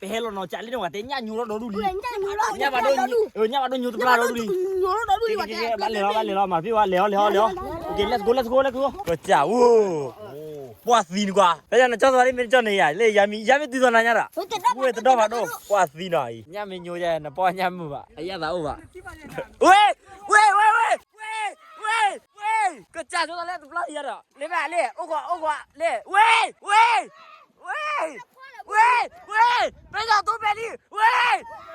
ပဟဲလီၤနီၤ ကးလံန့ၣ် ဝဲတဲညၣ်ညိထီၣ်ဒီဒူၣ်လံ, ညၣ်ဘၣ်ဒိ, ညၣ်ဘၣ်ဒိညိတပျၢ်ဒီဒူၣ်လံ, ဘၣ်လဲၤလီၤ ဘၣ်လဲၤလီၤ မၤဖ့ၣ်ဝဲ လဲၤအီၤ လဲၤအီၤ လဲၤအီၤ, ကဲ let's go let's go let's go, ကစၢ်အိၣ်, ပှၢ်သံနကွၢ် ဖဲယၤနကၠီသးလံ မ့ၢ်တကၠီန့ၣ်ယၤ လၢယၤမံၤ ယၤမ့ၢ်တုၤသိးနၤညါဒီး, ဝဲတဒီဖးဒိၣ် ပှၢ်သံနီၤအံၤ ညၣ်မ့ၢ်ညိယဲ နပီၢ်ညၣ်မုာ်ဘၣ် အယၣ်သးအိၣ်ဘၣ်, ဝဲ, ဝဲ ဝဲ ဝဲ ဝဲ ဝဲ, ကစၢ်ဆိသးလၢတပျၢ်ယၤဒီး လၢမ့ၢ်လၢ အိၣ်ကွၢ် အိၣ်ကွၢ် လၢ ဝဲ ဝဲ ဝဲ ဝဲ ဝဲ, ဖဲယၤတိဖဲလံ ဝဲ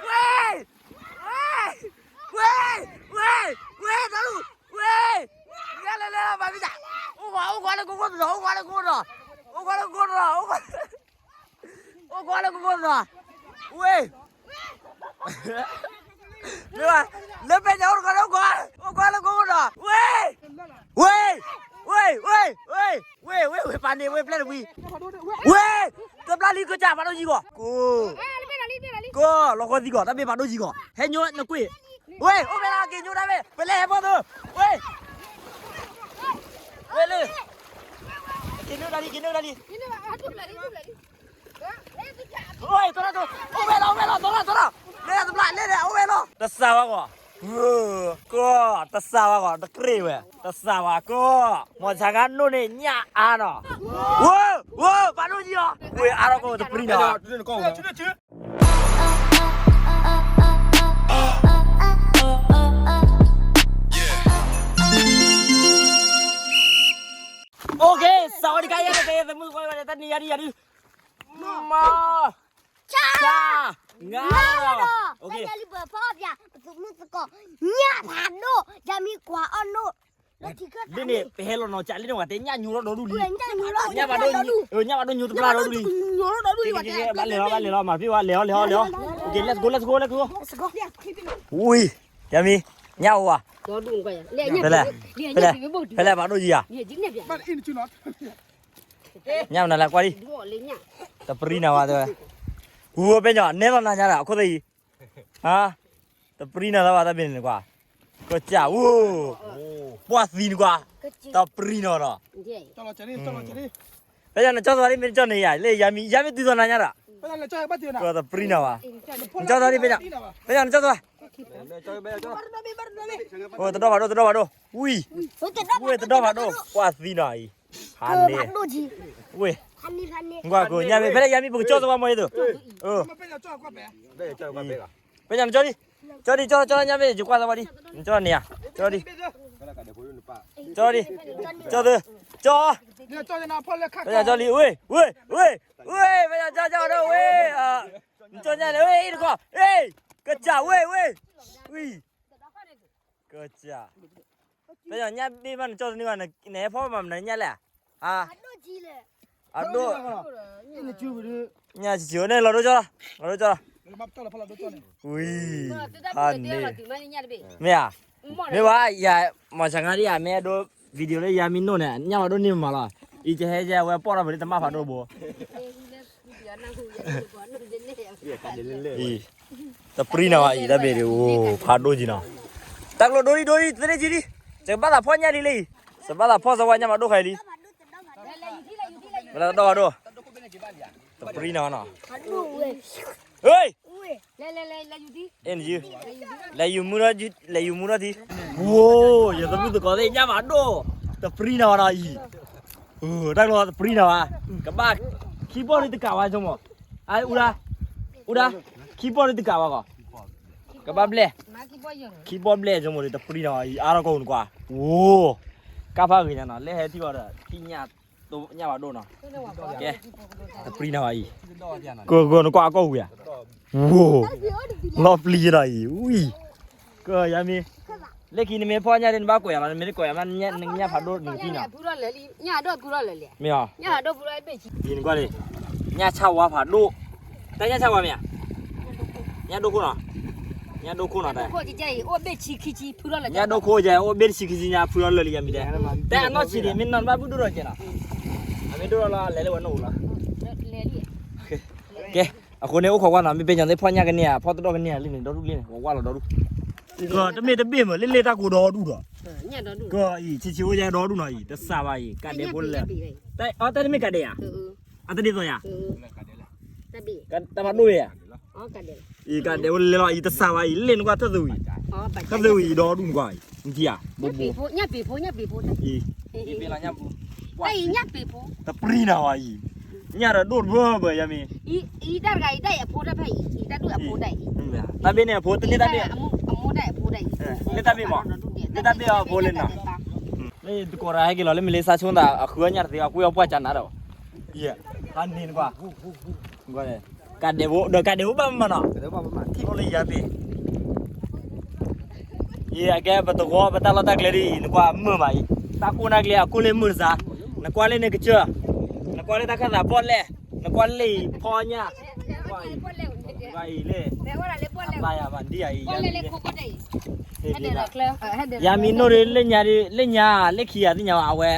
ဝဲ ဝဲ ဝဲ ဝဲ ဒီဒူၣ် ဝဲ, ယလဲၤလဲၤလီၤ မၤမံၤတၢ်, အိၣ်ကွၢ် အိၣ်ကွၢ်လၢကိကိၢ်တနီၤ အိၣ်ကွၢ်လၢကိကိၢ်တနီၤ အိၣ်ကွၢ်လၢကိကိၢ်တနီၤ အိၣ်ကွၢ် အိၣ်ကွၢ်လၢကိကိၢ်တနီၤ, ဝဲ မ့ၢ်ဘၣ် လၢဖဲညါအိၣ်တခီန့ၣ် အိၣ်ကွၢ် အိၣ်ကွၢ်လၢကိကိၢ်တနီၤ ဝဲ ဝဲ ဝဲ ဝဲ ဝဲ ဝဲ ပာ်န့ၢ် ဝဲပျဲၢ်တဝံၤ ဝဲ တဘျါလံကစၢ် ဖးဒိၣ်ယံၤဂီၤ ကိး ကိး လီၤဃီသံဂီၤ တၢ်ဘ့ၣ်ဖးဒိၣ်ယံၤဂီၤ ဟဲညိနကွ့ၢ် ဝဲ အိၣ်ဖဲလၢက့ၤညိတၢ်ဘ့ၣ် ပလဲၤဟဲဖီၣ်သၢ ဝဲ ဝဲလၢ က့ၤနုာ်တၢ်လံ က့ၤနုာ်တၢ်လံ ဝဲ သရၣ် အိၣ်ဝဲလီၤ အိၣ်ဝဲလီၤ သရၣ် သရၣ် လဲၤတဘျါ လဲၤဒီး အိၣ်ဝဲလီၤ တစၢ်ဝဲဂီၤ ကီၢ် တစၢ်ဝဲဂီၤ တကြ့ၢ်ဝဲ တစၢ်ဝဲကီၢ် မီၤဆါခါနိၣ်န့ၣ် ညၣ်အါနီၤ ဝဲ ဝဲ ဖးဒိၣ်ယံၤအီၤ ဝဲအါထီၣ်ကီၢ် တပြံနီၤ โอเค สวัสดีครับ ယဲ တကဲ သမုၣ်ခွဲး တနံၤယၤဒ်ယၤဒ် မၤ ဆါ ငါဒီး โอเค လံပဖီအပျၢ် ပသူၣ်မုၣ်သကိး ညၣ်ဖးဒိၣ် ယမံၤကွၢ်အီၣ်နိၣ် လၢထံခၢၣ်သးန့ၣ် ပဟဲလီၤနီၤ ကးလံန့ၣ် ဝဲတဲညၣ်ညိထီၣ်ဒီဒူၣ်လံ ညၣ်ညိထီၣ် ညၣ်ဘၣ်ဒိ ညိထီၣ်ဒီဒူၣ်လံ ဘၣ်လဲၤလီၤ ဘၣ်လဲၤလီၤ မၤဖ့ၣ်ဝဲ လဲၤအီၤ လဲၤအီၤ လဲၤအီၤ โอเค let's go let's go let's go ဝံၤ ယမံၤ ညၣ်အိၣ်ဝဲ ဖဲလဲၣ် ဖဲလဲၣ် ဖဲလဲၣ် ဖးဒိၣ်ယံၤဧါ ညၣ်မနုၤလဲၣ်ကွၢ်လံ တပြံနၤဝဲတဲဝဲ ဝဲပဲညီ နဲလီၤနၤညါဒီး အခိၣ်သ့ၣ်အံၤ ဟါ တပြံနၤလၢၤဘၣ်တၢ်ဘ့ၣ်န့ၣ်ကွၢ် ကစၢ်ဝိ ပှၢ်သံနကွၢ် တပြံနၤနီၤ ဖဲယၤနကၠီသးလံ မ့ၢ်တကၠီန့ၣ်ယၤ လၢယၤမံၤ ယၤမ့ၢ်တုၤသိးနၤညါဒီး ကတပြံနၤဘၣ် နကၠီသးလံ ဖဲညါ ဖဲယၤနကၠီသး အိၣ် တဒီဖးဒိၣ် တဒီဖးဒိၣ် ဝံၤ ဝံၤ တဒီဖးဒိၣ် ပှၢ်သံနီၤအံၤ ဟါန့ၣ် ဝံၤ နကွၢ်ကိး ညါမ့ၢ် ဖဲလၢယၤမံၤ ပကကၠီသးဝဲမ့ၢ်အံၤသိး ဖဲညါနကၠီဒံး ကၠီဒံး ကၠီ ကၠီ ညါမ့ၢ် ယကွၢ်သးဝဲဒံး နကၠီန့ၣ်ဧါ ကၠီဒံး ကၠီဒံး ကၠီသၢ ကၠီ ဖဲညါကၠီလံ ဝ့ၢ် ဝ့ၢ် ဝ့ၢ် ဝ့ၢ် ဖဲညါကၠီ ကၠီဒီး ဝ့ၢ် နကၠီညါန့ၣ် ဝ့ၢ် အံၤတခီ ဟ့ၣ် ကစၢ် ဝ့ၢ် ဝ့ၢ် ဝံၤ ကစၢ် ဖဲညါ ညၣ်ဘ့ၣ်မး နကၠီတန့ၢ်ဘၣ် နဟဲဖီၣ်မး မနုၤညါလဲၣ် ဟါ အဒိၣ် ညၣ်စံၤစံၤန့ၣ် လီၤဒိၣ်ကၠီလီၤ လီၤဒိၣ်ကၠီလီၤ ဝံၤ ဟါန့ၣ် မ့ၢ်ဘၣ် ယၤ မၤစၢၤငါဒ်ယၤ မ့ၢ်အဒိ video လၢယၤမံၤနိၣ်န့ၣ် ညၣ်ဖးဒိၣ်န့ၢ်မးလီၤ အံၤကဟဲယဲဝဲပီၣ်ထီၣ်ဖဲလၢတမၣ်ဖးဒိၣ်ဘိ အံၤ တပြံနၤဘၣ်အံၤ တၢ်ဘ့ၣ်ဒံး အိၣ် ဖးဒိၣ်ကံနီၤ တၢ်ကျိဒိဒံးဒိဒံး သန့ၢ်ကံဒံး စကဘၣ်သးဖီၣ်ညၣ်လံလံ စကဘၣ်သးဖီၣ်စဝါညၣ်မးဒိၣ်ဃဲလံ ဝဲလၢတဒီဖးဒိၣ် တပြံနၤဘၣ်နီၤ ဟ့ၣ် အဲၣ်နယု လဲၤယူၤမူထီၣ် လဲၤယူၤမူထီၣ်ထံ ဝိ ယသမုၣ်သကိးသ့ၣ်ညၣ်ဖးဒိၣ် တပြံနၤဘၣ်နီၤအံၤ တၢ်ကျိတပြံနၤဘၣ် ကဘၣ် ခံပီၢ်ဒံးတကးဝဲဆိကမိၣ် အူဒါ အူဒါ ခံပီၢ်ဒံးတကးဝဲကီး ကဘၣ်ဘျဲၣ် ခံပီၢ်ဘျဲၣ်ဆိကမိၣ်ဒီး တပြံနၤဘၣ်အံၤ အါထီၣ်ကီၢ်ပူၤနကွၢ် ဝိ ကါဖးဂ့ၤညါနီၤ လဲၤဟဲထံၣ်အီၤဒီး ထံၣ်ညၣ် ညၣ်ဖးဒိၣ်နီၤ ကဲ တပြံနၤဘၣ်အံၤ ကဂီၤနကွၢ်အကီၢ်ပူၤယၤ ဝိ လီၤပျံၤဒီးအံၤ ဝံၤ ကယၤမ့ၢ် လၢခံနမ့ၢ်ဖီၣ်ညၣ်ဒ်နဘၣ်ကွဲးယၤလီၤ နမ့ၢ်တကွဲးယၤမး နညၣ်ဖးဒိၣ်နကထံၣ်နီၤ မ့ၢ်အီၤ အံၤနကွၢ်လံ ညၣ်ဆၣ်ဝါဖးဒိၣ် တၢ်ညၣ်ဆၣ်ဝါမ့ၢ်ဧါ ညၣ်ဒိၣ်ခိၣ်နီၤ ညၣ်ဒိၣ်ခိၣ်နီၤ ညၣ်ဒိၣ်ခိၣ်ကဲ အိၣ်ဘ့ၣ်ဆံခံဆံ ဖုထီၣ်လၢာ် ညၣ်ဒိၣ်ခိၣ်ကဲ အိၣ်ဘ့ၣ်ဆံခံဆံညါ ဖုထီၣ်လၢာ်လံယၤမံၤတဲ တၢ်အနီၢ်ဆံးဒံး မ့ၢ်နီၢ်ဘၣ်ဘုၣ်ဒိၣ်ထီၣ်ကဲနီၤ အမ့ၢ်ဒိၣ်ထီၣ်လီၤ လဲၤလၢဝဲနအိၣ်လီၤ ကဲ အဃိန့ၣ် အိၣ်ခိးကွၢ်နီၤ မ့ၢ်ပဲညီသ့ၣ်ဖီၣ်ညၣ်ကန့ၢ်ဧါ ဖီၣ်တဒီကန့ၢ်ဧါလံန့ၣ် ဒီဒူၣ်လံန့ၣ် ဝဲဝါလီၤဒီဒူၣ် တမ့ၢ်တဘ့ၣ်မး လ့လ့တၢ်ကိးဒီဒူၣ်ဒီး ကအံၤ ဆံးဆံးအိၣ်ယဲဒီဒူၣ်နီၤအံၤ တစၢ်ဘၣ်အံၤ ကးဒဲးဖိလဲၣ် အတမ့ၢ်ကးဒဲးဧါ အတဒ်သိးယၤ တၢ်ဖးဒိၣ်ဝဲဧါ, အံၤကဒဲးဝဲလဲၤလီၤအံၤ တစးဘၣ်အံၤ လ့ၣ်နကွၢ်ထၢၣ်သဝံၤ, ထၢၣ်သဝံၤအံၤဒီဒူၣ်နကွၢ်အံၤ နထံၣ်ဧါ, ဘိဘိ, အံၤ, တပြံနၤဝဲအံၤ, ညၣ်ဒီးဒိၣ်တဘၢဘၢယၤမ့ၢ်, တၢ်ဘ့ၣ်န့ၣ်အဖိ တန့ၢ်တၢ်ဘ့ၣ်, န့ၢ်တၢ်ဘ့ၣ်မး, န့ၢ်တၢ်ဘ့ၣ်အီၤအဖိလၢနီၤ, လၢတကိးရၤဟဲက့ၤလီၤလၢမ့ၢ်လ့ဆါဆိသး အဃုအီၣ်ညၣ်တသ့ အကွံအီၣ်ပှၢ်ကၢနၤဒီး, ဟးန့ၢ်နကွၢ် ကဒဲးဖိ ဒီးကဒဲးဖိဘၣ်မးနီၤ, ထံၣ်ဖိလၢယၤသ့ၣ်, ယအကဲပတဂီၤ ပတၢ်လီၢ်တၢ်ကျဲဒ်အံၤ နကွၢ်မုာ်မးအံၤ, တၢ်ကိၢ်နာ်ကျဲအကိၢ်လၢမုာ်တစါ, နကွၢ်လၢန့ၣ်ကစၢၢ်, နကွၢ်လၢတၢ်ခၢၣ်သးပီၣ်လဲၣ်, နကွၢ်လၢအံၤဖီညၣ်, ကွၢ်အံၤလၢ, ကွၢ်အံၤလၢ, အဘၣ်ယၤဘၣ်ဒ်အံၤ, ယၤမံၤနိၣ်ဒ် လၢညါ လၢခံဂၤသ့ၣ်ညါဘၣ် အဝဲ,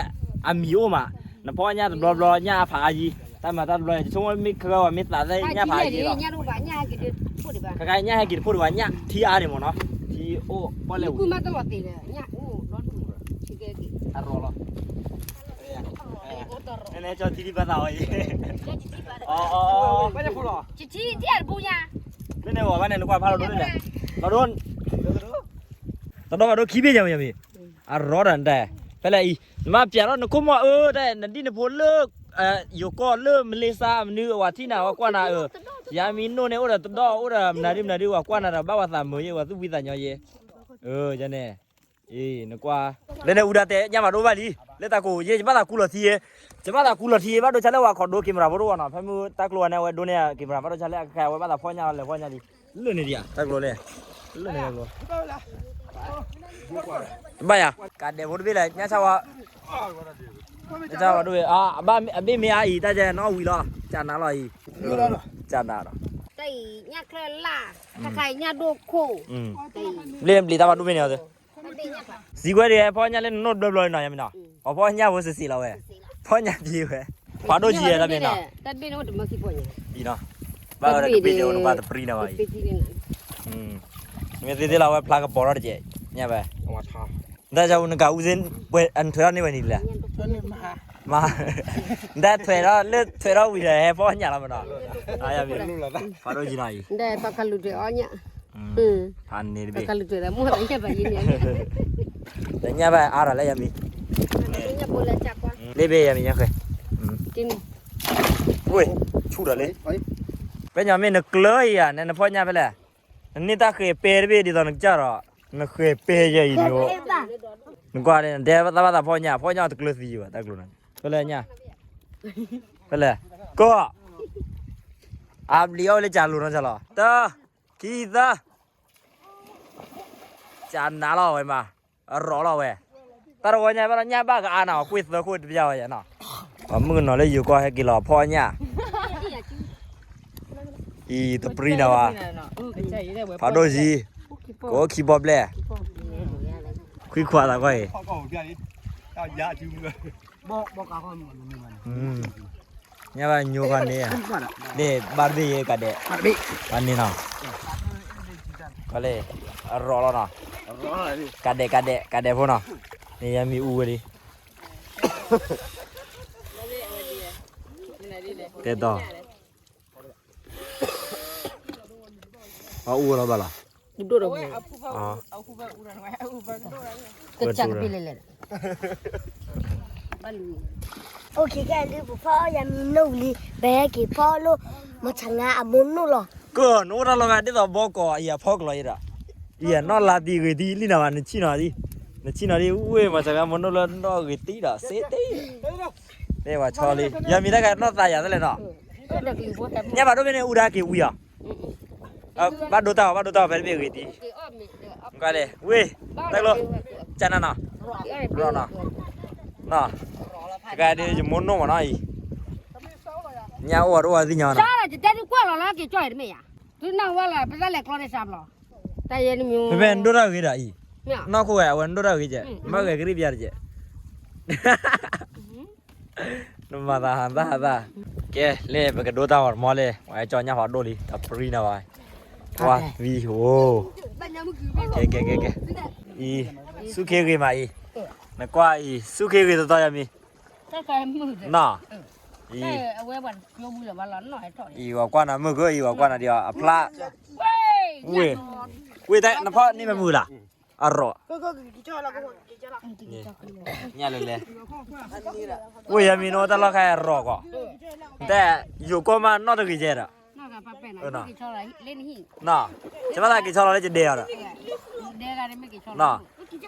အမံၤအိၣ်မး, နဖီညၣ်တဘျီဘျီ ညၣ်အဖးအါယံၤ, တၢ်မၤတၢ်တဘျီ ယဆိကမိၣ်မ့ၢ်ခဲဂီၤမ့ၢ်သးသ့ၣ်ညၣ်ဖးအါယံၤလီၤ, ခဲခါညၣ်ဟဲက့ၤတဖှိၣ်ဒံးဘၣ် ညၣ်ထံအါန့ၣ်မ့ၢ်နီၤ, ထံအိၣ်ပီၣ်လဲၣ်ဝံၤ, အရီလီၤ, နကၠီထံဒံးဘၣ်သးအီၤအံၤ, အ, လၢန့ၣ်ဝဲဘၣ်န့ၣ် နကွၢ်ဖးလီၤဒိန့ၣ်, လီၤဒိ, တဒီဘၣ်ဒိခံဘ့ၣ်ယၤမ့ၢ်ယၤမ့ၢ်, အရီဒီးနတဲ, ဖဲလဲၣ်အံၤ နမၤပျးထီၣ်နခိၣ်မီၢ်အၢ တဲ နဒံၣ်နဖိလၢ ယိၤကီၢ်လၢမလ့ၤစါမနုၤ အဝၤထံၣ်နၤဝဲကွၢ်နၤအၢ, ယၤမံၤနိၣ်န့ၣ် အိၣ်ဒီးတဒီ အိၣ်ဒီးမနုၤဒုမနုၤဒု ဝၤကွၢ်နၤဒီး ဘၣ်ဝဲသးမုာ်ယဲ ဝဲသူၣ်ဖှံသးညီယဲ, အၢ ယန့ၣ်, အံၤ နကွၢ်, လၢန့ၣ်အူဒၣ်တဲ ညၣ်ဖးဒိၣ်ဘၣ်လံ, လၢတၢ်ကိးယဲ ယဘၣ်သးကူလီၤထံယဲ, ယဘၣ်သးကူလီၤထံယဲ ဘၣ်ဒိဆါလၢဝၤခီဒိ camera ဖိတအိၣ်နီၤ, ဖဲမုၢ်တၢ်ကျိၤဝဲန့ၣ် အဝဲဒိန့ၢ် camera ဘၣ်ဒိဆါလၢအကခါ အဝဲဘၣ်သးဖီၣ်ညၣ်လီၤ လဲၤဖီၣ်ညၣ်လံ, လၢန့ၣ်ဒံးဧါ တၢ်ကျိၤလဲၣ်, လၢန့ၣ်တၢ်ကျိၤ ဘၣ်ယၤ, ကးဒဲးဖိတဘ့ၣ်လဲၣ် ညၣ်ဆၣ်ဝါ, ညၣ်ဆၣ်ဝါဒိၣ်ဝဲ, အဘ့ၣ်မ့ၢ်အါအံၤ တၢ်ကဲနီၣ်ဝံၤလီၤ ကၢ်နၤလီၤအံၤ, ကၢ်နၤဒီး, တၢ်အံၤညၣ်ချၢၣ်လၢ်, တၢ်ခါအံၤညၣ်ဒိၣ်ခိၣ်, ဘျ့ဘျ့တၢ်ဘၣ်ဒိၣ်မ့ၢ်န့ၣ်, စံးကွဲဒ်ဖီညၣ်လၢနနိၣ်ဘျီဘျီနီၤ ယမ့ၢ်နီၤ, အဖီညၣ်ဖိစံးစံးလီၤဝဲ, ဖီညၣ်ပြေးဝဲ, ဖးဒိၣ်ကံၤတၢ်ဘ့ၣ်နီၤ, ဘၣ်ဝဲတဘ့ၣ်ဒီးနကွၢ်တပြံနၤဘၣ်အံၤ, မ့ၢ်သ့သ့လီၤဝဲဖျါကပီၤထီၣ်တကဲး, ညၣ်ဘၣ်, တၢ်ကနကၤအူစ့, နထွဲထီၣ်န့ၢ်ဝဲန့ၣ်လဲၣ်, မ့ၢ်, နတၢ်ထွဲထီၣ်လၢထွဲထီၣ်ဝံၤဒီး ဟဲဖီညၣ်လီၤမ့ၢ်နီၤ, ဖးဒိၣ်ကံၤနီၤအံၤ, ဖးန့ၣ်တဘ့ၣ်, တညၣ်ဘၣ်အါထီၣ်လၢယမံၤ, လ့ၣ်ဘ့ၣ်ယမံၤညါဃဲ, ဝ့ၢ်, ဆူၣ်ထီၣ်လံ, ဖဲညီမ့ၢ်နကျၢၤအံၤဧါ နနဖီညၣ်ဖဲလဲၣ်, နန့ၢ်တၢ်ဃဲၤပဲတဘ့ၣ်ဒ်သိးနကစၢ်ဒီး, နဃဲၤပဲယဲအံၤန့ၣ်, နကွၢ်န့ၣ် နတဲဘၣ်သးဖီညၣ် ဖီညၣ်တကျၢၤသံဘၣ် တၢ်ကျိၤန့ၣ်, ဖဲလဲၣ်ညၣ်, ဖဲလဲၣ်, ကီၢ်, အဘျံးအီၣ်ဝဲလၢကၢ်လိၤနီၤလီၤ, တၢ်, ခံသၢ ကၢ်နၤလီၤဝဲမး, အရီလီၤဝဲ, တၢ်တဝီညါဘၣ်ဒီးညၣ်ဘၣ်ကအါနၤ ကွ့ၢ်သၢခိၣ်တပျၢ်ဝဲယၤနီၤ, ပှၤမုၣ်ကနီၤလၢယိၤကီၢ်ဟဲက့ၤလီၤဖီညၣ်, အံၤတပြံနၤဘၣ်, ဖးဒိၣ်ယံၤ, ကအိၣ်ခံဘီဘျဲၣ်, ခွံခွါသးကွၢ်အံၤ ညၣ်ဘၣ်ညိခါန့ၣ်, န့ၣ်ဘၣ်တဘ့ၣ်ယဲကဒဲး, ဘၣ်န့ၣ်နီၤ, ကလဲၣ်, အရီလီၤနီၤ, ကဒဲးကဒဲးကဒဲးဖိနီၤ, န့ၣ်ယမံၤအူဝဲလံ, တဲတီၤ အအူဝဲလီၤဘၣ်လီၤ, ကစၢ်တဘ့ၣ်လဲၣ်လဲၣ်, အိၣ်ခ့ခဲဒုး ပဖီအီၣ်ယၤမံၤနိၣ်ဝံၤလံ ပဟဲက့ၤဖီလိၣ် မၤဆါငါအမိၢ်နိၣ်လီၤ, ကၢၢ် နအိၣ်တၢ်လီၤဂာ်ဒ်သိးဘီကီးအံၤအဖီကလီၤအံၤဒီး, ယဲနီၣ်လါသံဂ့ၤသံလံနၤဘၣ် နဆံၣ်နီၤဒံး, နဆံၣ်နီၤဒံး ဝ့ၢ်မၤဆါငါမိၢ်နိၣ်လၢနီၣ်ဂ့ၤသံဒီးစ့တ့ၢ်, မ့ၢ်ဝဲဆီလံ ယမံၤတၢ်ကနီၣ်သးယၤသလဲၣ်နီၤ, ညၣ်ဘၣ်ဒိၣ်မ့ၢ်န့ၣ်အူဒၣ်က့ၤဝံၤအီၤ, ဘၣ်ဒိတၢ်အီၤ ဘၣ်ဒိတၢ်အီၤဖဲတဘ့ၣ်ဂ့ၤသံ, ကလဲၣ် ဝ့ၢ်, တၢ်ကျိၤ, ကနၤနီၤ, ရီနီၤ, နီၤ, တကးဒ်ယမိၢ်နိၣ်မးနီၤအံၤ, ညၣ်အိၣ်အီၤတအိၣ်အီၤသ့ၣ်ညါနီၤ, ယတဲဒုးကွၢ်လီၤလၢက့ၤကၠီၣ်အံၤတမ့ၢ်ယၤ, ဒုးနၢ်ဟူဝဲလၢ ပတၢ်လဲၤကျီန့ၣ်စးဘျီ, တၢ်ယဲနမံၤ, ဖဲဖဲနဒိၣ်တၢ်ဂ့ၤဒီးအံၤ, နီၢ်ခိၣ်ဝဲ အဝဲနဒိၣ်တၢ်ဂ့ၤကဲ, မ့ၢ်ဂဲၤကရံၣ်ပျါတကဲ, နမၤသးဟးသၣ်ဟးသၣ်, ကဲ လၢပကဒိတၢ်ဂီၤတမီၤလၢ ပှၤဟဲကၠီညၣ်ဖးဒိၣ်လံ တပြံနၤဘၣ်, ပှၤသံဧိၤ, ကဲ ကဲ ကဲ ကဲ, အံၤ, ဆူၣ်ခ့ဂ့ၤမးအံၤ, နကွၢ်အံၤ ဆူၣ်ခ့ဂ့ၤတတီၤယမံၤ, နီၤ, အံၤ, အံၤဝဲကွၢ်နၤမုၢ်ကၢ အံၤဝဲကွၢ်နၤဒံးအီၤ အဖျါ, ဝ့ၢ်, ဝ့ၢ်တဲနဖီၣ်န့ၢ်မ့ၢ်မုၢ်လၢ်, အရီၣ်, ညါလဲၤလဲၤ, ဝ့ၢ်ယမံၤနီၣ်တၢ်လီၢ်ခါအရီၣ်ကီး, တဲ, ယိၤကီၢ်မးနီၣ်တဂ့ၤကဲဒီး, နီၣ်, ကဘၣ်သးက့ၤဆီလီၤလၢယဒဲအီၤဒီး, နီၣ်,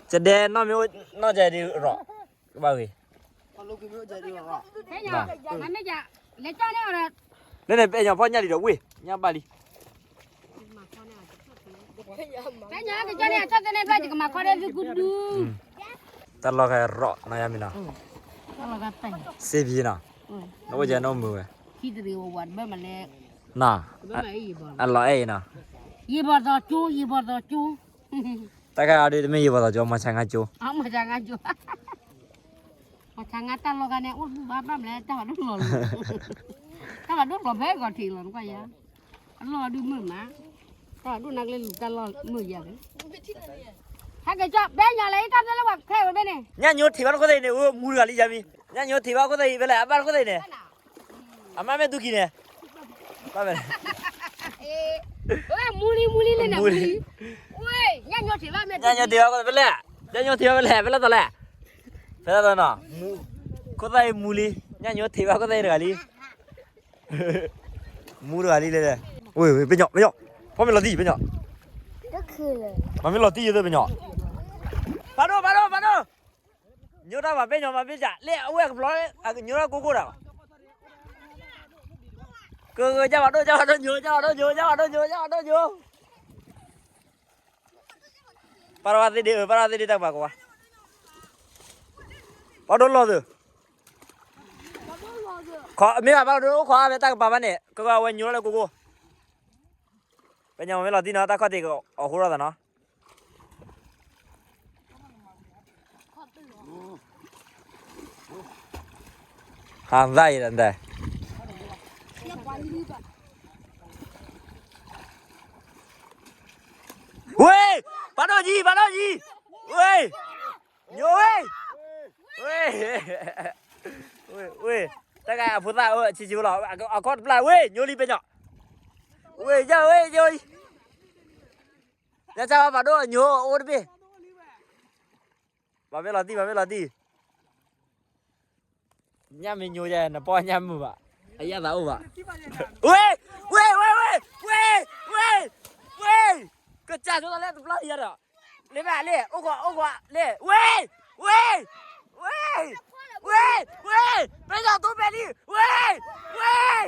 ယဒဲနီၣ်မ့ၢ်အိၣ်နီၣ်ကဲဒ်အရီၣ်, ကဘၣ်ဂ့ၤ လၢန့ၣ် ပဲာ်ညီဖီၣ်ညၣ်လံဒီးဝ့ၢ် ညၣ်ဘၣ်လံ, တၢ်လီၢ်ခါရီၣ်နီၣ်ယါမံၤနီၤ, စ့ဖံနီၤ, နအိၣ်ကဲနအိၣ်မုာ်ဝဲ, နီၤ, အလီၤအဲၣ်အံၤနီၤ, ယဘီၣ်သီကၠိ, ယဘီၣ်သီကၠိ, တၢ်ခါအံၤဒ်တမ့ၢ်ယဘီၣ်သီကၠိ မၤဆါငါကၠိ မၤဆါငါတၢ်လီၢ်ခါန့ၣ် အိၣ်တဘူၣ်ဘၣ်ဘၣ်မလဲၣ် တၢ်ဘၣ်ဒိၣ်လီၤလီၤ, တၢ်ဘၣ်ဒိၣ်လီၤဖဲဂီၤထံးလီၤနကွၢ်ယါ, အလီၢ်ဒုမုာ်မး, တၢ်ဘၣ်ဒိၣ်နၤကလဲၤလူၤတၢ်လီၢ်မုာ်ယါဝဲ, ဟဲက့ၤကၠီ ပဲညီလၢတၢ်သ့လၢပှၤခဲဝဲဘဲန့ၣ်, ညၣ်ညိထံၣ်ဘၣ်တခိၣ်သ့ၣ်အံၤန့ၣ် အိၣ်မူတဂၤလံယါမံၤ, ညၣ်ညိထံၣ်ဘၣ်ခိၣ်သ့ၣ်အံၤ ဖဲလဲၣ် အဘၣ်တခိၣ်သ့ၣ်အံၤန့ၣ်, အမါမ့ၢ်သူကံၤန့ၣ်, ဘၣ်မ့ၢ် ဝဲမူလံမူလံလၢန့ၣ်မူလံ, ဝဲ, ညၣ်ညိထံၣ်ဘၣ်မ့ၢ်, ညၣ်ညိထံၣ်ဘၣ်ဖဲလဲၣ်, ညၣ်ညိထံၣ်ဘၣ်ဖဲလဲၣ် ဖဲလဲၣ်သီလဲၣ်, ဖဲလဲၣ်သီနီၤ, ခိၣ်သၣ်အံၤမူလံ, ညၣ်ညိထံၣ်ဘၣ်ခိၣ်သၣ်အံၤတဂၤလံ, မူတဂၤလံလဲၣ်, ဝဲ, ဝဲ, ပဲညီ, ပဲညီ, ဖီမ့ၢ်လီၤတံၢ်, ပဲညီ, မၤမ့ၢ်လီၤတံၢ်ယသ့ပဲညီ, ဖးဒိၣ် ဖးဒိၣ် ဖးဒိၣ် ညိတၢ်ဘၣ်ပဲညီမၤမ့ၢ်စး လၢအဝဲၢ်ကဖျီ အကညိထီၣ်ကိၢ်ကိၢ်ဒီး, ကက ကၢ်ဘၣ်ဒိၣ် ကၢ်ဘၣ်ဒိၣ်ညိ ကၢ်ဘၣ်ဒိၣ်ညိ ကၢ်ဘၣ်ဒိၣ်ညိ ကၢ်ဘၣ်ဒိၣ်ညိ, ပာ်ထီၣ်ဝဲသ့ဒ့ ပာ်ထီၣ်ဝဲသ့ဒ့တၢ်ကပၤကိးဂၤ, ပာ်ဒိၣ်လီၤသု, မ့ၢ်ဘၣ်ပာ်ဒိၣ်အိၣ်ခိးအါဖဲတၢ်ကပၤဘၣ်န့ၣ် ကက အဝဲညိထီၣ်လၢကိၢ်ကိၢ်, ပဲညီမၤမ့ၢ်လီၤတံၢ်နီၤ တၢ်ခီၣ်ထံးကအီၣ်ဃိထီၣ်သးနီၤ ဟးသၣ်အံၤဒီး, ဝ့ၢ်, ပာ်ဒိၣ်ကံ, ပာ်ဒိၣ်ကံ, ဝ့ၢ်, ညိဝ့ၢ်, ဝ့ၢ်, ဝ့ၢ်, ဝ့ၢ်, တၢ်ဂၤအဖိသၣ်အဆံးဆံးဖိလီၤ, အခီၣ်တပျၢ် ဝ့ၢ်, ညိလံပဲညီ, ဝ့ၢ်, ယဝ့ၢ်, ယဝ့ၢ်, ညါဆါဝဲပာ်ဒိၣ်ညိအိၣ်တဘ့ၣ် ဘၣ်မ့ၢ်လီၤတံၢ် ဘၣ်မ့ၢ်လီၤတံၢ်, ညၣ်မ့ၢ်ညိယဲ နပီၢ်ညၣ်မုာ်ဘၣ်, အယၣ်သးအိၣ်ဘၣ်, ဝ့ၢ်, ဝ့ၢ်, ဝ့ၢ်, ဝ့ၢ်, ဝ့ၢ်, ကစၢ်ဆိသးလၢတပျၢ်ယၤဒီး, လၢဘၣ်လၢ အိၣ်ကွၢ် အိၣ်ကွၢ်လၢ ဝ့ၢ်, ဝ့ၢ်, ဝ့ၢ်, ဝ့ၢ်, ပညိၣ်သိဖဲလံ, ဝ့ၢ်, ဝ့ၢ်,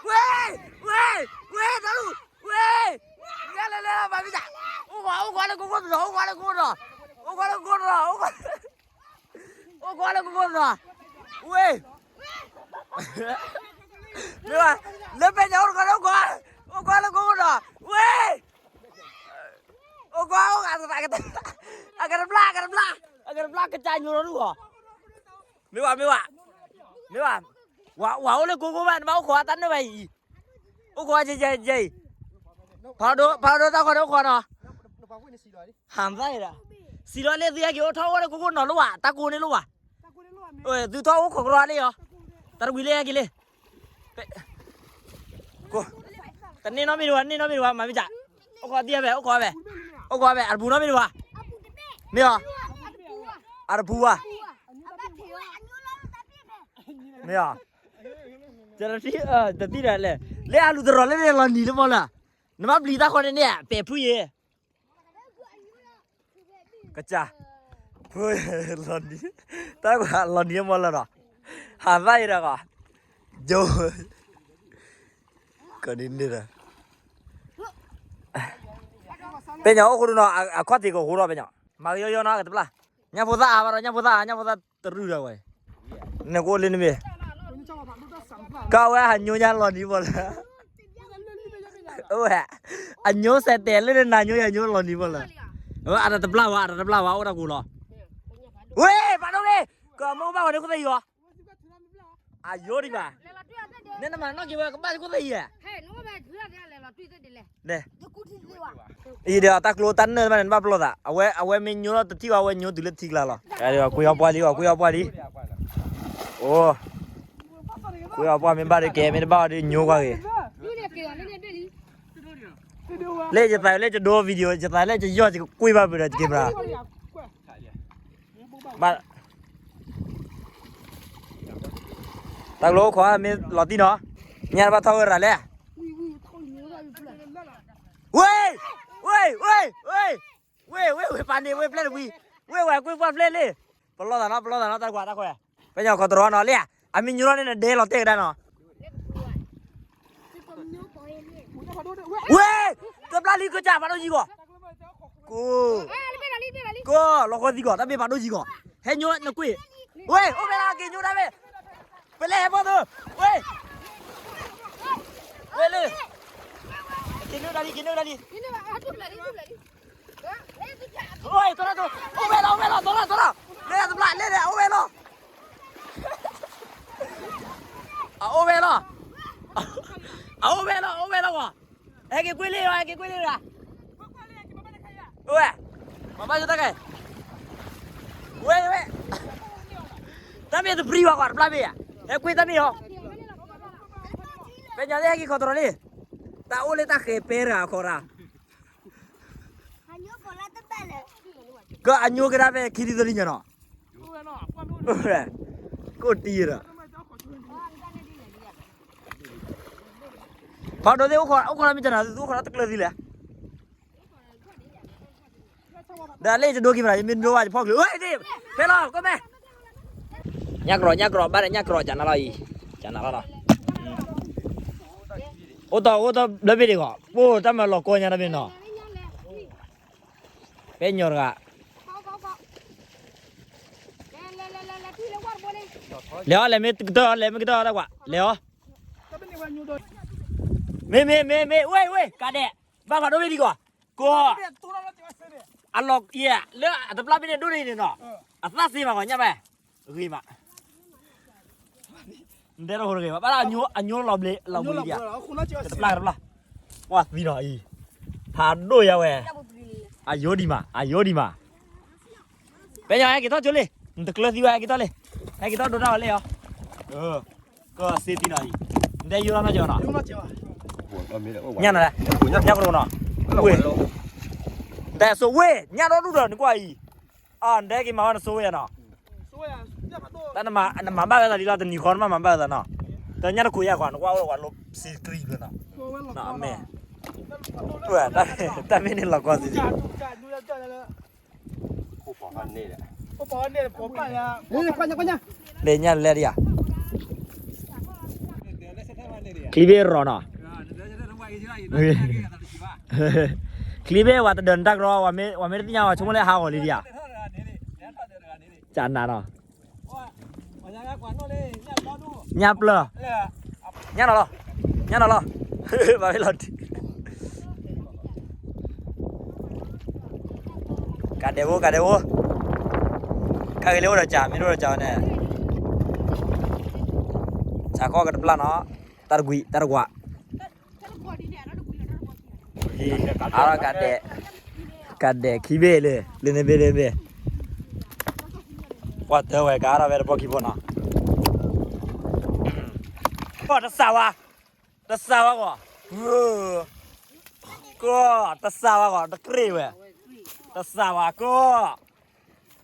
ဝ့ၢ်, ဝ့ၢ်, ဝ့ၢ်, တၢ်လူၢ်, ဝ့ၢ်, ညါလဲၤလဲၤလီၤ ဘၣ်မ့ၢ်စး, အိၣ်ကွၢ် အိၣ်ကွၢ်လၢကိၢ်ကိၢ်တနီၤ အိၣ်ကွၢ်လၢကိၢ်ကိၢ်တနီၤ အိၣ်ကွၢ်လၢကိၢ်ကိၢ်တနီၤ, အိၣ်ကွၢ်, အိၣ်ကွၢ်လၢကိၢ်ကိၢ်တနီၤ, ဝ့ၢ်, မ့ၢ်ဘၣ်, လၢပဲညိၣ်အိၣ်တခီန့ၣ် အိၣ်ကွၢ်, အိၣ်ကွၢ်လၢကိၢ်ကိၢ်တနီၤ, ဝ့ၢ်, အိၣ်ကွၢ် အိၣ်ကွၢ် အကတပျၢ် အကတပျၢ် အကတပျၢ် ကစၢ်ညိၣ်ထီၣ်ဒူၣ်အီၤ, မ့ၢ်ဘၣ် မ့ၢ်ဘၣ်, မ့ၢ်ဘၣ်, ဝၤ ဝၤအိၣ်လၢကိၢ်ကိၢ်ဘၣ် နဘၣ်အိၣ်ခိးတၢ်နၢ်ဘၣ်အံၤ, အိၣ်ခိးကဲကဲကဲအံၤ, ဖးဒိၣ် ဖးဒိၣ်တၢ်ခီန့ၣ်အိၣ်ခိးနီၤ, ဟးသၣ်အံၤဒီး, စံးထီၣ်လၢသုဟဲက့ၤအိၣ်ထီၣ်အိၣ်လၢကိၢ်ကိၢ်နီၤလိၣ်ဘၣ် တၢ်ကိးန့ၣ်လိၣ်ဘၣ်, သုထီၣ်အိၣ်ခိးကရီလံအီၤ, တၢ်တဝံၤလၢဟဲက့ၤလံ, တန့ၢ်နီတမံၤတဘၣ် န့ၢ်နီတမံၤတဘၣ် မၤမ့ၢ်စး, အိၣ်ခိးသံဖဲ အိၣ်ခိးဖဲ, အိၣ်ခိးဖဲ အတပူၤနီတမံၤတဘၣ်, မ့ၢ်အီၤ, အတပူၤဘၣ်, မ့ၢ်အီၤ, တသံဒီးလဲၣ်, လၢအလူၤတရီၤလၢန့ၣ်လီၤနံၤလၢမီၢ်လၢ်, နဘၣ်ပျံၤတၢ်ဃီန့ၣ်န့ၣ် ပဲာ်ဖုယဲၢ် ကစၢ်, ဖုလီၤနံၤ, တၢ်ကွၢ်လီၤနံၤမီၢ်လၢာ်ဒီး, ဟးသၣ်အံၤဒီးကွၢ်, ယိၤ, ကဒ်န့ၣ်ဒီး, ပဲညီအိၣ်ဃိဒိၣ်နီၤ အခီၣ်ထံးကဟိထီၣ်ပဲညီ, မၤကယီယီနီၤ အကတပျၢ်, ညၣ်ဖိသၣ်အါဘၣ်ဒီး ညၣ်ဖိသၣ်အါ ညၣ်ဖိသၣ်တရုၢ်ဒီးဝဲ နကိးလၢနမ့ၢ်, ကဝဲအညိညါလီၤနံၤဘၣ်လၢ, အဝဲ, အညိစဲးတဲာ်လၢနနၤညိယညိလီၤနံၤဘၣ်လၢ, အတတပျၢ်ဝဲ အတတပျၢ်ဝဲ အိၣ်တၢ်ကူးလီၤ, ဝ့ၢ် ပာ်ဒိၣ်ဝ့ၢ်, ကမ့ၢ်ဘၣ်ဝဲန့ၣ်ခိၣ်သ့ၣ်ယီၤ, အယိဒံးဘၣ်, နဲနမၤနီၣ်က့ၤဝဲကဘၣ်ခိၣ်သ့ၣ်ယီၤ အံၤဒီးတၢ်ကျိတၢ်နၢ်တဖၣ်န့ၣ် နဘၣ်ပလီၢ်သး, အဝဲ အဝဲမ့ၢ်ညိထီၣ်တထံၣ်ဘၣ် အဝဲညိတုၤလၢထံကျါလီၤ. ကွ့အီပှၢ်လံ ကွ့အီပှၢ်လံ, အိ, ကွ့အီၤပှၢ်မ့ၢ်ဘၣ်ဒီးကဲ မ့ၢ်တဘၣ်အီၤဒီးညိကွၢ်ဂ့ၤ, လၢယသးလၢယဒိ video ယသးလၢယယီၢ်ယကွ့ဘၣ်ပဒီး camera ဘၣ်, တၢ်ကလိခိးမ့ၢ်လီၤတံၢ်နီၤ, ညါတဘၣ်ထီၣ်ဝဲရၤလဲၣ်, ဝ့ၢ်, ဝ့ၢ်, ဝ့ၢ်, ဝ့ၢ်, ဝ့ၢ်, ဝ့ၢ်, ဝ့ၢ်, ပာ်န့ၢ်ဝ့ၢ်ဖျဲၣ်တဝံၤ, ဝ့ၢ်, ဝဲကွ့ၢ်ပှၢ်ဖျဲၣ်လံ, ပလီၢ်သးနီၤ, ပလီၢ်သးနီၤ, တၢ်ကွၢ်, တၢ်ကွၢ်, ပညီခီတရီနီၤလံ, အမံၤညိထီၣ်န့ၣ်နဒဲလီၤတဲာ်ကဒါနီၤ ဝ့ၢ်, တဘျါလံကစၢ်ဖးဒိၣ်ယံၤဂီၢ်, ကိၢ်, ကိၢ်လီၤဃီသံဂီၢ် တၢ်မ့ၢ်ဖးဒိၣ်ယံၤဂီၢ်, ဟဲညိနကွ့ၢ်, ဝ့ၢ်, အိၣ်ဖဲလၢက့ၤညိဒၣ်ဝဲ, ပလဲၤဟဲဘီသိ, ဝ့ၢ်, ဝ့ၢ်လၢ, က့ၤညိဒၣ်လံ က့ၤညိဒၣ်လံ, အိၣ်ဝဲလီၤ အိၣ်ဝဲလီၤ သီလီၤ သီလီၤ, လဲၤတဘျါလဲၤဒီး အိၣ်ဝဲလီၤ အအိၣ်ဝဲလီၤ, အအိၣ်ဝဲလီၤ အိၣ်ဝဲလီၤဝဲ, ဟဲက့ၤကွ့ၢ်လံ ဟဲက့ၤကွ့ၢ်လံ, အိၣ်ဝဲ, မၤဘၣ်ယိၣ်တၢ်ကဲ, ဝဲဝဲ, တၢ်မ့ၢ်တပြံဘၣ်ကွၢ်တဘျါမ့ၢ်ဧါ, ဟဲကွ့ၢ်တၢ်မ့ၢ်ဟီ, ပဲညီလၢဟဲက့ၤခီတရီလံ, တၢ်အိၣ်လၢတၢ်ဃဲၤပဲရၤခီရၤ ကအညိကဒါဖဲခံထံသၢထံညါနီၤ, ကိၢ်တံၢ်ဒီး, ဖးဒိၣ်သ့ၣ်အိၣ်ခိးလၢမ့ၢ်ကနၤ သုအိၣ်ခိးလၢတကျၢၤသံလဲၣ်, ဒီးလၢယတဒိကံၤမရၤ ယမ့ၢ်ဒိဘၣ် ယဖီၣ်ချုး, ဖဲလီၤ ကီၢ်မဲ, ညၣ်ကြီ ညၣ်ကြီ ဘၣ်ဒီးညၣ်ကြီ ကနၤလီၤအံၤ, ကနၤလီၤနီၤ, အိၣ်တီအိၣ်တီဘျၢဘ့ၣ်ဒံးဂီၢ် ပိၢ်တၢ်မၤလီၤကီညါတဘ့ၣ်နီၤ ပဲညီတဂၤ, လဲၤအီၤ လဲၤမ့ၢ်ကတၢၢ် လဲၤမ့ၢ်ကတၢၢ်တၢ်ကွၢ် လဲၤအီၤ, မ့ၢ် မ့ၢ် မ့ၢ် မ့ၢ် ဝ့ၢ် ဝ့ၢ် ကးဒဲး, ဘၣ်ဖးဒိၣ်ဘ့ၣ်ဒံးဂီၢ်, ကိး, အလီၤ, လၢအတပျၢ်ဘ့ၣ်န့ၣ်ဒိၣ်န့ၣ်နီၤ, အသၣ်သ့မးဂီၢ် ညၣ်ပဲ, ဂ့ၤမး နတဲတၢ်ဖိတဂ့ၤဘၣ် ဘၣ်ဒီးအညိလီၤဘျ့လီၤဘျ့ဒံးဧါ, ကတပျၢ် ကတပျၢ်, ကွၢ်သံဒီးအံၤ, ဖးဒိၣ်ယၤဝဲ, အယိဒံးမး အယိဒံးမး, ပဲညီ ဟဲက့ၤထီၣ်ကၠိလံ, နတကျၢၤသံဝဲ ဟဲက့ၤထီၣ်လံ, ဟဲက့ၤထီၣ်ဒိတၢ်ဝဲလံအီၤ, ကစ့သံနီၤအံၤ, နတဲယိထီၣ်နီၢ်ကၠီနီၤ, ညၣ်နီၤလဲၣ်, ညၣ်ကရိနီၤ, ဝ့ၢ်, နတဲစိဝ့ၢ် ညၣ်ဒီဒူၣ်ဒီးနကွၢ်အံၤ, အ နတဲက့ၤမၤဝဲနစိဝ့ၢ်နီၤ, တၢ်နမၤဘၣ်ဝဲသးလံလီၤ တနံၤဃီနမၤမၤဘၣ်ဝဲသးနီၤ, တညၣ်တခိးယၤကွၢ် နကွၢ်အိၣ်ဝဲလီၤစံးတြံၤဖျၢၣ်နီၤ, အမဲာ်, တၢ်မ့ၢ်န့ၣ်လီၤကီစံး လၢညါလဲၣ်ဒံးဧါ, ချံဘ့ၣ်ရီၤနီၤ, ချံဘ့ၣ်ဝဲတဒၢးနတၢ်ကရီ ဝဲမ့ၢ်တသ့ၣ်ညါဝဲဆိကမိၣ်လၢဟးဂီၤလံဒံးဧါ, ကနၤနီၤ, ညၣ်ပျၢၢ်, ညၣ်နီၤလီၤ, ညၣ်နီၤလီၤ, ဘၣ်ဝဲလီၤ ကးဒဲးဖိ ကးဒဲးဖိ, ကးဂ့ၤလၢအိၣ်ဒီးကး မ့ၢ်တအိၣ်ဒီးကးန့ၣ်, ဆၣ်ခီၣ်ကတပျၢ်နီၤ, တၢ်တကွံ တၢ်တကွၢ်, အါထီၣ်ကးဒဲး, ကးဒဲးခံဘ့ၣ်လၢ လၢန့ၣ်ဘ့ၣ်လၢဘ့ၣ်, ပှၤတၢ်ဝဲကါထီၣ်ဝဲတပီၢ်ခံဖိနီၤ, ပှၤတစၢ်ဝါ, တစၢ်ဝါဂီၢ်, ကီၢ် တစၢ်ဝါဂီၢ် တကြ့ၢ်ဝဲ, တစၢ်ဝါကီၢ်,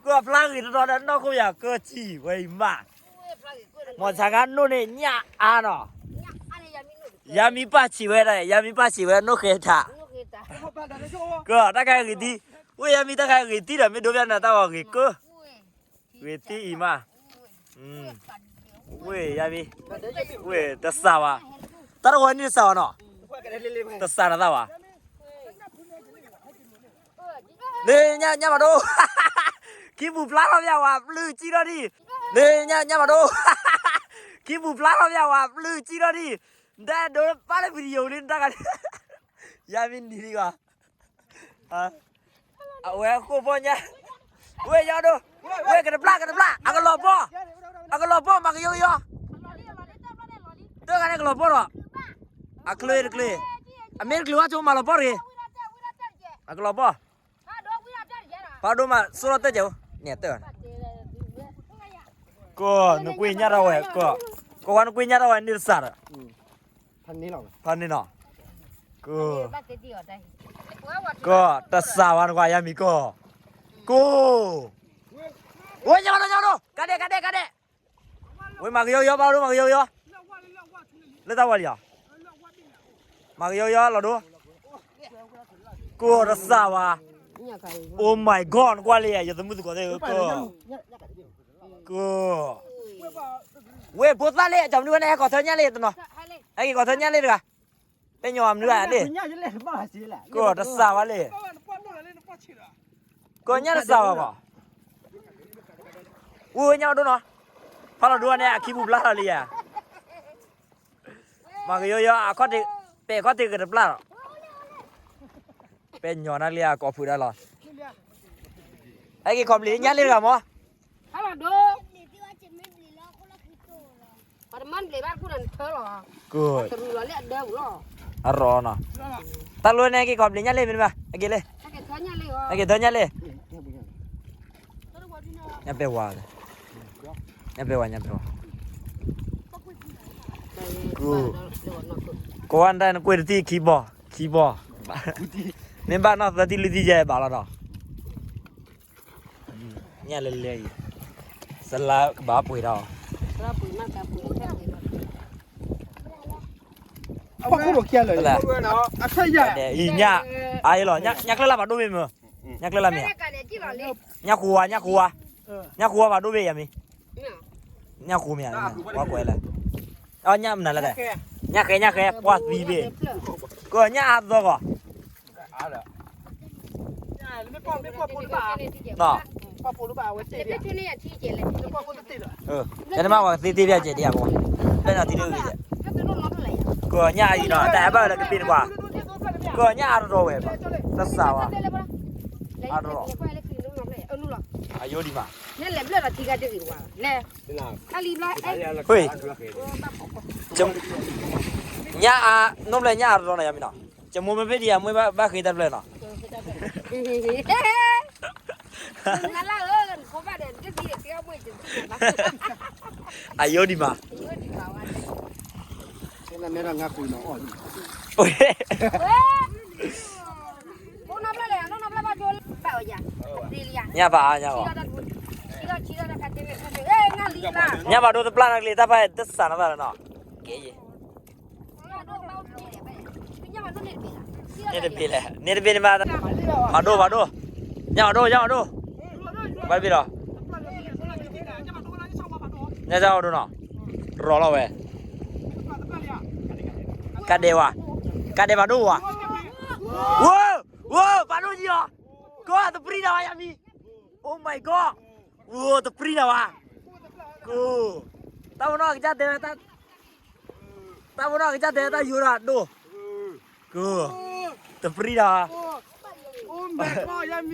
ကီၢ်ဖျါဂ့ၤတတီၤဒီးနီၢ်ခိယၤကီၢ်ဆံၣ်ဝဲအံၤမး, မီၤဆါခါနိၣ်န့ၣ်ညၣ်အါနီၤ, ယါမံပၢ်ဆံးဝဲဒၣ် ယါမံပၢ်ဆံးဝဲနိၣ်ဃဲထး, ကီၢ်တၢ်ခါဂ့ၤတံၢ်, ဝ့ၢ်ယါမံတၢ်ခါဂ့ၤတံၢ်ဒီး မ့ၢ်ဒိဖျါနၤတၢ်ဂီၤဂ့ၤကၢ, ဂ့ၤတံၢ်အံၤမး, ဝ့ၢ်ယါမံ, ဝ့ၢ်တစၢ်ဝါ, တၢ်တဝီန့ၣ်တစၢ်ဝါနီၤ, တစၢ်နသးဝါ လၢညၣ်မၤဒိ, ခံပူၤဖျါထီၣ်ပယဝၤပျုၢ်ကံထီၣ်ဒံး, လၢညၣ်မၤဒိ, ခံပူၤဖျါထီၣ်ပယဝၤပျုၢ်ကံထီၣ်ဒံး, နတဲဒိပၢ်လၢ video လံနတၢ်ဂၤ, ယါမံနံၤလံဂီၢ်, အဝဲဃိၣ်ဖီၣ်ညါ, ဝ့ၢ်ယီဒိ, ဝ့ၢ်ကတပျၢ်ကတပျၢ် အကလီၤပီၢ်, အကလီၤပီၢ်မၤကယီကယီ, တၢ်ဂၤန့ၣ်ကလီၤပီၢ်ဒီး, အချ့တချ့, အမ့ၢ်တချ့ဝဲဆိ မၤလီၤပီၢ်တဂ့ၤ, အကလီၤပီၢ်, ဖးဒိၣ်မး စိၢ်ထီၣ်တၢၢ်ကဲဧိၤ, န့ၣ်တၢၢ်, ကီၢ် နကွ့ၢ်ညၣ်ထီၣ်ဝဲ ကီၢ်, ကိးဝဲနကွ့ညၣ်တၢ်ဝဲန့ၣ်တစးဒီး, ဖးန့ၣ်နီၤ, က, ကတစးဝဲနကွၢ်ယၤမံၤကီၢ်, က, ဝဲညၣ်ဘၣ်ဒိ ညၣ်ဘၣ်ဒိ ကဒဲကဒဲကဒဲ, ဝဲမၤကယီကယီဘၣ်ဒိ မၤကယီကယီ, လၢတၢ်ဝဲလံဧါ, မၤကယီကယီလီၤဒိ, ကတစးဝဲ, Oh my God နကွၢ်လံ ယသမုၣ်သကိးသ့ၣ်ဧၢ က, က, ဝဲဖိသၣ်လံ ကၠီမနုၤဝဲန့ၣ် ဟဲကီၢ်ထၢညၣ်လံတနီၤ, ဟဲက့ၤကီၢ်ထၢညၣ်လံတဂၤ, ပဲညီမနုၤဂၤလံ, ကတစးဝဲလံ ကညၣ်တစးဘၣ်ကီး, ဝဲညၣ်ဒိနီၤ, ဖးလီၤဒိန့ၣ် အခံပူၤဘျါလီၤလံယၤ, မၤကယီယီ အခီၣ်ထံး, ပဲာ်ခီၣ်ထံးကတပျၢ်လီၤ, ပဲညီနၤလံအကိးဖုးဒၣ်လီၤ, ဟဲက့ၤခီဘျံးညၣ်လံတဂၤမး, ဖးလီၤဒိ ပှၤတမၢနဘျံးဘၣ်တကူၣ်ဒီးနထၢလီၤ, တရူးလီၤလၢအဒၢပူၤလီၤ, အရီနီၤ, တၢ်လိၣ်န့ၣ်က့ၤခီဘျံးညၣ်လံမ့ၢ်တဘၣ် အက့ၤလံ, ဟဲက့ၤထၢညၣ်လံ, ညၣ်ပဲဝါ, ညၣ်ပဲဝါ ညၣ်ပဲဝါ, က, ကိးဝဲနတၢ်နကွ့တထံၣ်ခံဘီ, ခံဘီ, မ့ၢ်ဘၣ်နီၢ်သၢထံၣ်လွံၢ်ထံၣ်ယဲဘၣ်လီၤဒီး ညၣ်လဲၤလဲၤအံၤ, စလါကဘၣ်ပှ့ၤဒီး, အဖီခိၣ်လီၤခံဂၤလၢာ်, အံၤညၣ်, အအံၤလီၤ, ညၣ်ကျၢၢ်လၢ်ဘၣ်ဒိမ့ၢ်မ့ၢ်, ညၣ်ကျၢၢ်လၢ်မ့ၢ်ဧါ, ညၣ်ဃိဝါ, ညၣ်ဃိဝါ, ညၣ်ဃိဝါဘၣ်ဒိဘ့ၣ်ယၤမ့ၢ်, ညၣ်ဃိမ့ၢ်ဧါ, ဝါကွဲးလၢ, အညၣ်မနုၤလဲၣ်, ညၣ်ဃဲ, ညၣ်ဃဲ, ပှၢ်သံဘ့ၣ်, ကညၣ်အါသီကီး နီၤ, တမ့ၢ်ပှၤသ့သ့ဖျၢၣ်ကဲဒ်အဂီၢ်, ဖျၢၣ်နီၤသ့တ့ၢ်ဘၣ်ကဲ, ကညၣ်အံၤနီၤ တၢ်အဲၣ်ဘၣ်ဝဲလၢကပ့ၢ်တပှၢ်, ကညၣ်အါတရီဝဲ, တစးဝါ, အါတရီ, အယိဒံးမး, ညၣ်အါ, နီၢ်ဘျဲၣ်ညၣ်အါတရီနီၤယၤမံၤနီၤ, ကမိၢ်မ့ၢ်ဖ့ၣ်ဒံးအမွေးဘၣ်ဃ့တၢ်ဖျၢၣ်နီၤ, အယိဒံးမး, ညၣ်ဘၣ်အါညါဂီၤ, ညၣ်ဘၣ်ဒိတပျၢ်နီတကလံၤ တၢ်ဖဲတစးနီတဖၣ်လီၤနီၤ, ကဲယဲ န့ၣ်တဘ့ၣ်လဲၣ်, န့ၣ်တဘ့ၣ်န့ၣ်မး, ဖးဒိၣ်ဖးဒိၣ်, ညၣ်ဖးဒိၣ် ညၣ်ဖးဒိၣ်, ဘၣ်တဘ့ၣ်ဒီး, ညၣ်ဖးဒိၣ်နီၤ, ရီၤလီၤဝဲ, ကဒဲဝဲ, ကဒဲဖးဒိၣ်ဝဲ, ဝဲ, ဝဲ ဖးဒိၣ်ကံအီၤ, ကတပြံနီၤယၤမံၤ, Oh my God, ဝဲတပြံနီၤဝဲ, က, တၢ်ဖိနီၢ်ကစၢ်တဲ တၢ်ဖိနီၢ်ကစၢ်တဲတၢ်ယိၤဒၣ်ဒိၣ်, က, တပြံနီ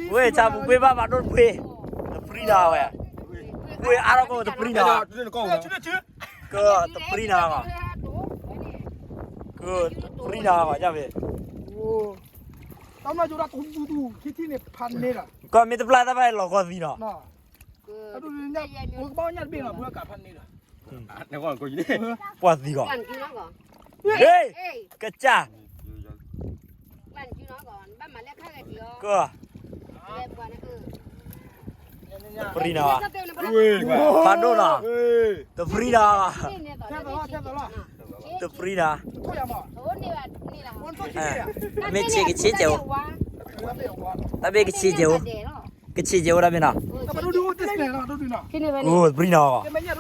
ၤ, ဝဲဆၣ်ပူၤကွ့ဘၣ်ဖးဒိၣ်တပှ့ၤ, တပြံနီၤဝဲ, ကွ့အါထီၣ်ကီၢ်တပြံနီၤ, ကတပြံနီၤ, ကတပြံနီၤဂီၤ, ညၣ်ဖဲ ကမ့ၢ်တပျၢ်တၢ်ဖဲလီၤကီၢ်သံနီၤ, ပှၢ်သံဂီၤ, ဟ့ၣ်, ကစၢ်, က, တပြံနီၤ, ဖးဒိၣ်နီၤ, တပြံနီၤ, မ့ၢ်ဆံးကဆံးကဲးအိၣ်, တၢ်ဘ့ၣ်ကဆံးကဲးအိၣ်, ကဆံးကဲးအိၣ်တၢ်ဘ့ၣ်နီၤ, တပြံနီၤ,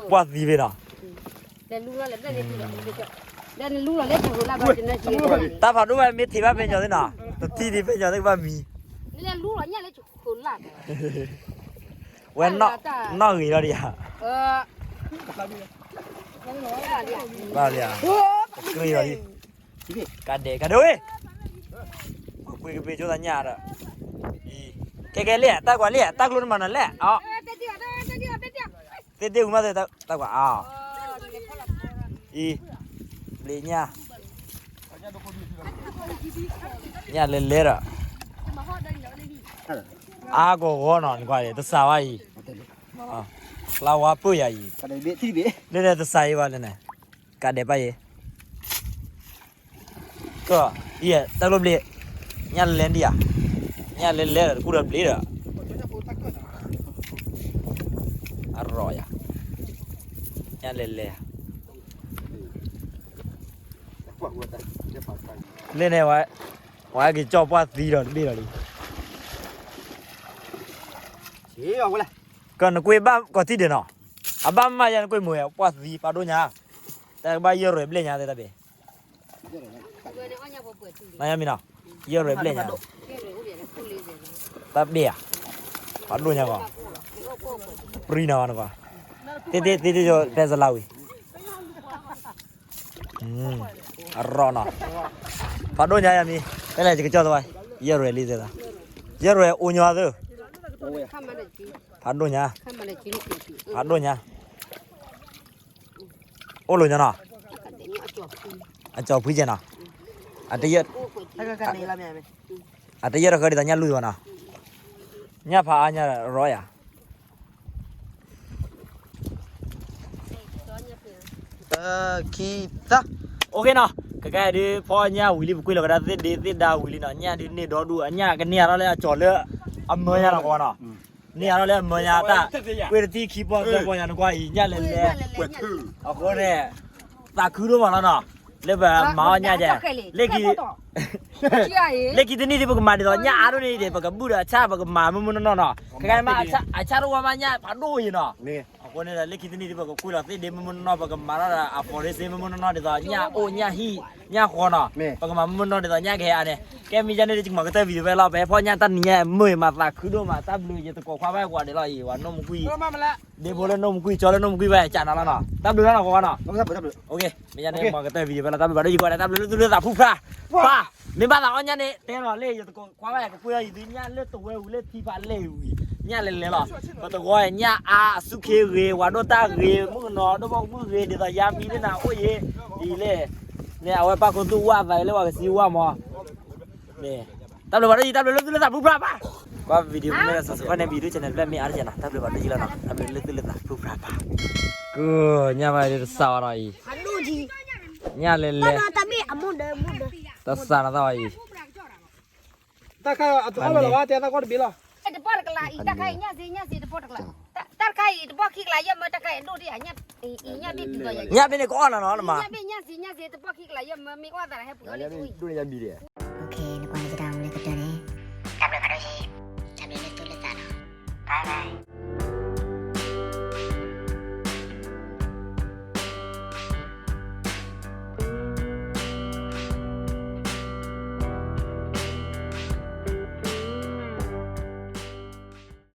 ပှၢ်သံဘ့ၣ်နီၤ, တၢ်ဖးဒိၣ်ဘၣ်မ့ၢ်ထံးဘၣ်ဖဲညီသ့ၣ်နီၤ, တထံၣ်ဒံးဖဲညီသ့ၣ်ကဘၣ်မံ, ဝဲ, နီၣ်ဂ့ၤလီၤဒံးဧါ, ဘၣ်လံဧါ, တကြ့လီၤဒံး, ကဒဲး ကဒဲးဝဲ, ပှ့ၤကပ့ၤကၠိသးညၣ်ဒီး, ကဲကဲလံ, တၢ်ကွၢ်လံ, တၢ်ကျိနမၤနၤလဲၣ်, သ့ၣ်ဒ့ၣ်ဝံၤမး, တၢ်ကွၢ်အါ, အံၤ, ဘျ့ညၣ်, ညၣ်လဲၤလဲၤဒီး, အါဂီၤဂီၤနီၤ, နကွၢ်တစးဝါအံၤ, ဖျါဝါပၢၢ်ယၤအံၤ, လၢန့ၣ်တစးအံၤဘၣ်လၢန့ၣ်, ကးဒဲးပၢ်ယဲ, ကီၢ်, အံၤ, တၢ်ကျိဘျ့, ညၣ်လဲၤဒံးဧါ, ညၣ်လဲၤလဲၤဒီးတကူၣ်ဒီးဘျ့ဒီး, အရီယၤ, ညၣ်လဲၤလဲၤ, လၢန့ၣ်, ဝဲက့ၤကၠီၣ်ပှၢ်သံဒီးတဘ့ၣ်လီၤလံ ကနကွ့ၢ်ဘၣ်ကီၤထံၣ်ဒဲးနီၤ, အဘၣ်မၢယၤနကွ့ၢ်မုာ်ဝဲ ပှၢ်သံဖးဒိၣ်ညါ, တၢ်ကဘၣ်ယဲၢ်ရွဲၣ်ဘျဲၣ်ညါသ့တၢ်ဘ့ၣ်, မ့ၢ်နီၤ, ယဲၢ်ရွဲၣ်ဘျဲၣ်ညါ, တၢ်ဘ့ၣ်ဧါ, ဖးဒိၣ်ညါကီး, ပြံနၤဝဲနကွၢ်, သ့သ့သ့သ့ ဖဲစလါဝံၤ အရီနီၤ, ဖးဒိၣ်ညါယၤမံၤ, ဖဲလဲၣ်ယကကၠီၣ်သဝဲ, ယဲၢ်ရွဲၣ်လံသ့သး, ယဲၢ်ရွဲၣ်အိၣ်ညီသ့, ဖးဒိၣ်ညါ, ဖးဒိၣ်ညါ, အိၣ်လိာ်ညီနီၤ, အကၠီၣ်ဖှံကဲနီၤ, အတယဲၢ်, အတယဲၢ်တဃၢဒ်သိးညၣ်လူၢ်သ့ဘၣ်နီၤ, ညၣ်ဖးအါညါရီယၤ ခံ, သၢ, အိၣ်ခ့နီၤ, ခဲကဲဒုး ဖီညၣ်ဝံၤလံ ပကွံာ်လီၤကဒါသ့ၣ်ဒ့သ့ၣ်ဒါဝံၤလံနီၤ, ညၣ်ဒုးန့ၢ်ဒီဒူၣ် အညၣ်ကန့ၢ်အါထီၣ်လၢအကၠီၣ်လၢအမၢညါလီၤကီးနီၤ, န့ၢ်အါထီၣ်လၢအမၢညါတၢ်, ကွ့ၢ်တထံၣ်ခံပီၢ်သၢပီၢ်ယၤနကွၢ်အံၤ ညၣ်လဲၤလဲၤ, အဃိန့ၣ်, သးခုဒိၣ်မးလီၤနီၤ, လၢပမၤအီၣ်ညၣ်ကဲ, လၢခံ, လၢခံတနံၣ်ဒုး ပကမၤဒ်သိး ညၣ်အါဒိၣ်န့ၣ်ဒုး ပကဘုၣ်ဒီးအဆၣ် ပကမၤမုၢ်မုၢ်နီၢ်နီၢ်နီၤ, ခဲကဲမး အဆၣ်တအိၣ်ဝဲမး ညၣ်ဖးဒိၣ်အံၤနီၤ, အဃိန့ၣ်ဒီး လၢခံတနံၣ်ဒုး ပကကွံာ်လီၤသ့ၣ်ဒ့မုၢ်မုၢ်နီၢ်နီၢ် ပကမၤထီၣ်ဒီးအ forest မုၢ်မုၢ်နီၢ်နီၢ် ဒ်သိးညၣ်အိၣ်ညၣ်ဟံၣ်ညၣ်ဃီနီၤ, ပကမၤမုၢ်မုၢ်နီၢ်နီၢ်ဒ်သိးညၣ်ကဟဲအါန့ၣ်, ကဲမ့ၢ်ယါန့ၣ် ယကမၤကတၢၢ် video ဖဲလီၤ, ပဟဲဖီညၣ်တၢ်နံၤညါ မုာ်မးသးခုဒိၣ်မး တၢ်ဘျုးယသကိးခွါဘၣ်ကွၢ်ဒဲးလီၤအံၤ ပှၤနီၢ်မူကွံာ်, ဒ့ဖိလၢနီၢ်မူကွံာ် ကၠီလၢနီၢ်မူကွံာ်ဘၣ် ကးနၤလီၤနီၤ, တၢ်ဘျုးလီၤနီၤ ကွၢ်နီၤ, မ့ၢ်ယါန့ၣ် မၤကတၢၢ် video ဖဲလီၤ တၢ်ဘျုးဘၣ်ဒိၣ်ယကွၢ်ဒဲး တၢ်ဘျုးလၢသူၣ်လၢသးဖုဖျါ, ပၢ်, မ့ၢ်ဘၣ်သးအီၣ်ညၣ်န့ၣ် တဲနီၤလၢယသကိးခွါဘၣ် ကကွံာ်လီၤယသုညၣ်လၢတဝဲဝံၤလၢထံဖးလဲၢ်ဝံၤ, ညၣ်လဲၤလဲၤလီၤ, ပသဝီညၣ်အါအစုခ့ဂ့ၤ ဝၤဒိၣ်တၢ်ဂ့ၤ မုၣ်ကနီၤဒိၣ်ဘီမုၢ်ဂ့ၤ ဒ်သိးယါမံၤသ့ၣ်နၤအိၣ်ယဲ, ဒ်လဲၣ်, န့ၣ်အဝဲပၢ်ခိၣ်သူၣ်ဝၣ်သးလၢပှၤကစံဝၣ်မး, တၢ်ဘျုးဘၣ်ဒိၣ်ယံၤ တၢ်ဘျုးလၢသူၣ်လၢသးဖုဖျါပၢ်, ကွၢ် video မ့ၢ် subscribe န့ၣ် video channel ဖျၢၣ်မ့ၢ်အါတက့ၢ်နီၤ တၢ်ဘျုးဘၣ်ဒိၣ်ယံၤလီၤနီၤ တၢ်ဘျုးလၢသူၣ်လၢသးဖုဖျါပၢ်, ကညၣ်ဘၣ်ဒ်တစးဝဲနီၤအံၤ, ညၣ်လဲၤလဲၤ, တစးနီၤသးဝဲအံၤ, တၢ်ခါအတအီၣ်လၢၤလီၤဘၣ် တဲသးကီၢ်တဘ့ၣ်လီၤ, တပီၢ်တကလးအံၤ တၢ်ခါအံၤညၣ်စ့ ညၣ်စ့တပီၢ်တကလး, တၢ်ခါအံၤတပီၢ်ခံကလးယဲၢ်မၢ တၢ်ခါအံၤဒိၣ်ဒံးဧါ, ညၣ်ဘ့ၣ်န့ၣ်ကအီၣ်နီၤနီၤလၢမး, ညၣ်ဘ့ၣ်ညၣ်စ့ညၣ်စ့တပီၢ်ခံကလးယဲၢ်မၢ မ့ၢ်အီၣ်သးဟဲပူၤအီၣ်လၢ ဒိၣ်ညၣ်ဘ့ၣ်ဒံး, နကွၢ်န့ၣ်ကဒါမူလၢကတၢၢ်န့ၣ်, တၢ်ဘျုးဘၣ်ဒိၣ်ယံၤ, တၢ်ဘျုးလၢသူၣ်လၢသးနီၤ, bye bye.